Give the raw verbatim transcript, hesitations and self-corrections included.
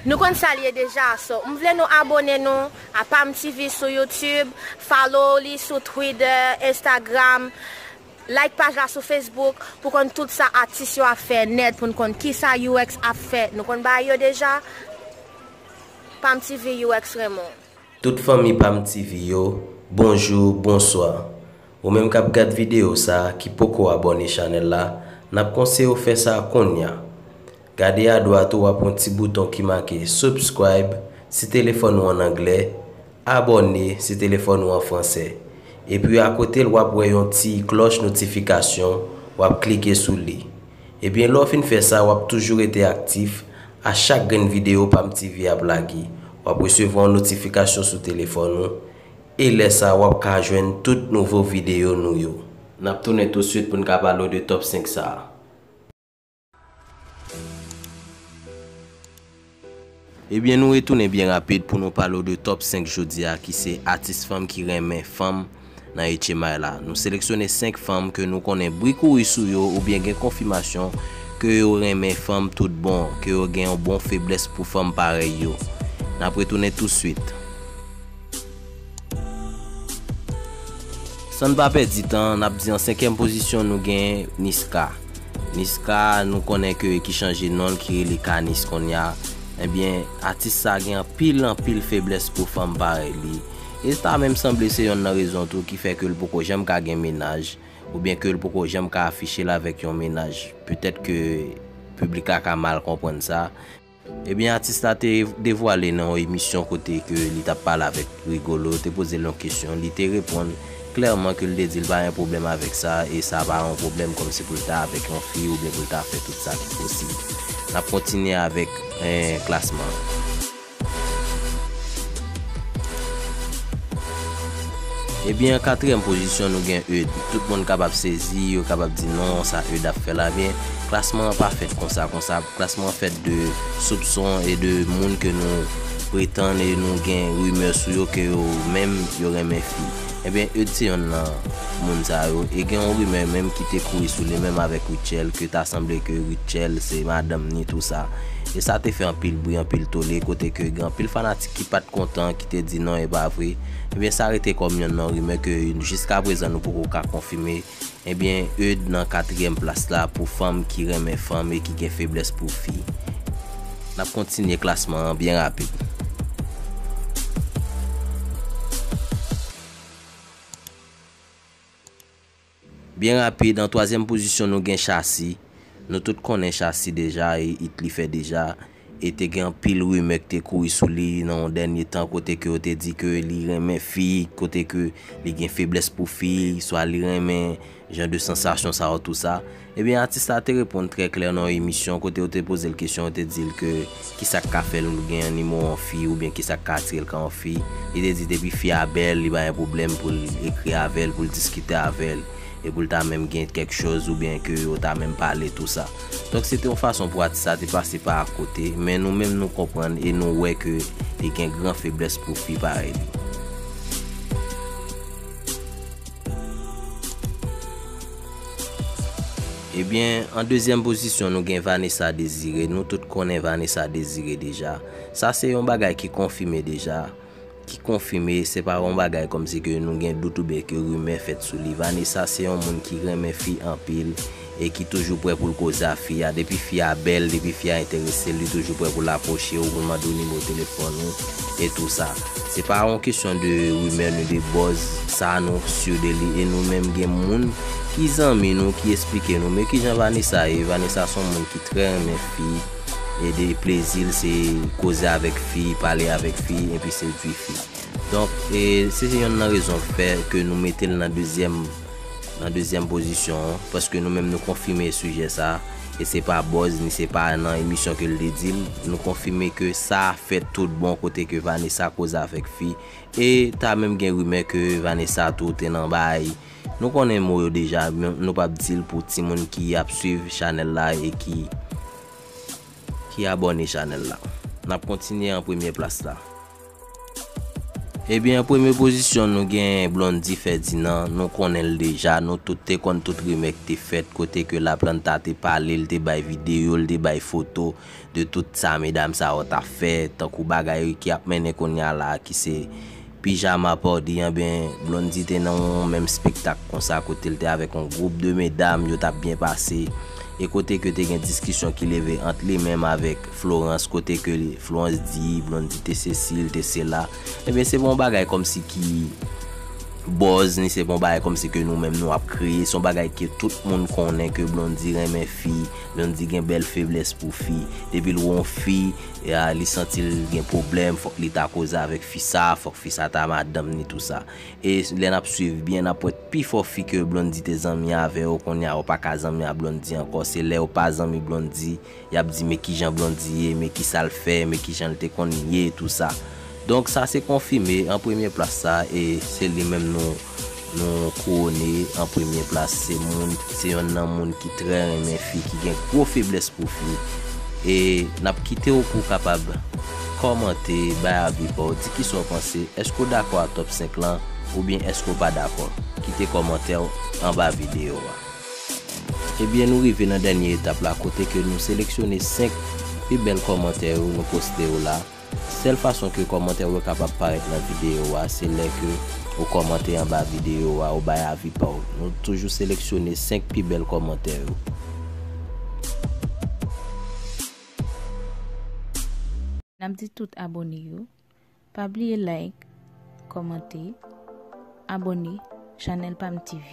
Nou konn sa l ye deja, so m vle nou abòne nou a Pam T V sou YouTube, follow li sou Twitter, Instagram, like paj la sou Facebook pou konn tout sa atis yo ap fè nèt, pou n konn kisa U X ap fè. Nou konn bagay yo deja. Pam T V, U X renmen w. Tout fanmi Pam T V yo, bonjou, bonswa. Ou menm k ap gad videyo sa a, ki poko abòne chanèl la, n ap konseye w fè sa kounye a. Gade adwat ou, w ap wè yon ti bouton ki make subscribe, si telefòn ou an anglè, abòne, si telefòn ou an fransè. Epi akote l, w ap wè yon ti klòch notifikasyon, w ap klike sou li. Ebyen, lè w fin fè sa, w ap toujou rete aktif. A chak grenn videyo Pam T V ap lage, w ap resevwa yon notifikasyon sou telefòn ou. E lè sa a, w ap ka jwenn tout nouvo videyo nou yo. N ap tounen tousuit pou n ka pale w de top senk sa a. Ebyen, nou retounen byen rapid pou nou pale w de top senk jodi a, ki se atis fanm ki renmen fanm nan H M I la. Nou seleksyone senk fanm ke nou konnen bri kouri sou yo oubyen gen konfimasyon ke yo renmen fanm tout bon, ke yo gen yon bon feblès pou fanm parèy yo. N ap retounen tousuit. San n pa pèdi tan, n ap di an senkyèm pozisyon nou gen Niska. Niska, nou konnen ke ki chanje non l, ki rele Kanis kounye a. Ebyen, atis sa gen anpil, anpil feblès pou fanm parèy li. E ta menm sanble se yonn nan rezon tou ki fè ke l poko janm ka gen mennaj, oubyen ke l poko janm ka afiche l avèk yon mennaj. Petèt ke piblik la ka mal konprann sa. Ebyen, atis la te devwale nan yon emisyon kote ke li t ap pale avèk Rigolo, te poze l yon kesyon, li te reponn klèman ke l te di l pa gen pwoblèm avèk sa, e sa pa yon pwoblèm kòmsi pou l ta avèk yon fi oubyen pou l ta fè tout sa ki posib. N ap kontinye avèk, eh, klasman an. Ebyen, an katriyèm pozisyon, nou gen Eude. Tout moun kapab sezi, yo kapab di non, sa Eude ap fè la, men klasman an pa fèt konsa, konsa. Klasman an fèt de soupson e de moun ke nou pretann e nou gen rimè sou yo ke yo menm, yo renmen fi. Ebyen, Eude se yonn nan moun sa yo. E gen yon rimè menm ki te kouri sou li menm avèk Rutshelle, ke ta sanble ke Rutshelle se madanm ni tou sa. E sa te fè anpil bri, anpil tole, kote ke gen anpil fanatik ki pa t kontan, ki te di non, e pa vre. Ebyen, sa rete kòm yonn nan rimè ke jiskaprezan nou poko ka konfime. Ebyen, Eude nan katriyèm plas la pou fanm ki renmen fanm e ki gen feblès pou fi. N ap kontinye klasman an byen rapid. Byen rapid, an twazyèm pozisyon, nou gen Shassy. Nou tout konnen Shassy deja, e it li fè deja. E te gen anpil rimè ki te kouri sou li nan yon dènye tan, kote ke yo te di ke li renmen fi, kote ke li gen feblès pou fi, swa li renmen jan de sansasyon sa yo, tou sa. Ebyen, atis la te reponn trè klè nan yon emisyon, kote yo te poze l kesyon, yo te di l ke kisa k ka fè l gen nimewo yon fi, oubyen kisa k ka atire l ka yon fi. Li te di depi fi a bèl, li pa gen pwoblèm pou l ekri avè l, pou l diskite avè l, e pou l ta menm gen kèk choz, oubyen ke yo ta menm pale, tou sa. Donk, se te yon fason pou atis la te pase pa akote, men nou menm nou konprann e nou wè ke li gen gran feblès pou fi parèy li. Ebyen, an dezyèm pozisyon, nou gen Vanessa Désiré. Nou tout konnen Vanessa Désiré deja. Sa se yon bagay ki konfime deja. Ki konfime, se pa yon bagay kòmsi ke nou gen dout oubyen ke rimè fèt sou li. Vanessa se yon moun ki renmen fi anpil e ki toujou prè pou l koze a fi a. Depi fi a bèl, depi fi a enterese l, li toujou prè pou l apwoche w, pou l mande w nimewo telefòn ou, e tou sa. Se pa yon kesyon de rimè ni de buzz, sa nou si de li, e nou menm gen moun ki zanmi nou, ki eksplike nou, men kijan Vanessa ye. Vanessa se yon moun ki trè renmen fi, e de plezi l se koze avèk fi, pale avèk fi, epi sedui fi. Donk, e, se, se yonn nan rezon k fè ke nou mete l nan dezyèm, nan dezyèm pozisyon an, paske nou menm nou konfime sijè sa, e se pa buzz, ni se pa nan emisyon ke l te di l, nou konfime ke sa fèt tout bon kote ke Vanessa koze avèk fi, e ta menm gen rimè ke Vanessa tou te nan bay. Nou konnen mo yo deja, men nou p ap di l pou timoun ki ap swiv chanèl la e ki, ki abòne chanèl la. N ap kontinye an premye plas la. Ebyen, premye pozisyon nou gen Blondy Ferdinand, nou konnen l deja, nou tout te konn tout rimè k te fèt, kote ke Laplanta te pale, l te bay videyo, l te bay foto de tout sa medam sa yo t ap fè, tankou bagay ki ap mennen kounye a la, ki se pijama party, anben, Blondy te nan yon menm spektak konsa, kote l te avèk yon gwoup de medam, yo t ap byen pase, e kote ke te gen diskisyon ki leve ant li menm avèk Florence, kote ke li, Florence di Blondy te sesi, l te sela. Ebyen, se pa yon bagay kòmsi ki buzz, ni se pa yon bagay kòmsi ke nou menm nou ap kreye. Se yon bagay ke tout moun konnen ke Blondy renmen fi, Blondy gen bèl feblès pou fi. Depi l wè yon fi, e, a, li santi l gen pwoblèm, fòk li ta koze avèk fi sa, fòk fi sa ta madanm ni tou sa. E lè n ap swiv byen, n ap wè pifò fi ke Blondy te zanmi avè yo, kounye a yo pa ka zanmi a Blondy ankò. Se lè yo pa zanmi Blondy, y ap di, men kijan Blondy ye, men kisa l fè, men kijan l te konn ye, tou sa. Donk, sa se konfime an premye plas sa, e se li menm nou, nou kouwone an premye plas. Se moun, se yonn nan moun ki trè renmen fi, ki gen gwo feblès pou fi. E n ap kite w pou w kapab kòmante, bay avi pa w, di kisa w panse, èske w dakò a top senk lan, oubyen èske w pa dakò? Kite kòmantè w anba videyo a. Ebyen, nou rive nan dènye etap la, kote ke nou seleksyone senk pi bèl kòmantè yo, nou poste yo la. Sèl fason ke kòmantè yo kapab parèt nan videyo a, se lè ke ou kòmante anba videyo a, ou bay avi pa w. Nou toujou seleksyone senk pi bèl kòmantè yo. N ap di tout abone yo, pa bliye like, kòmante, abone Chanèl Pam T V.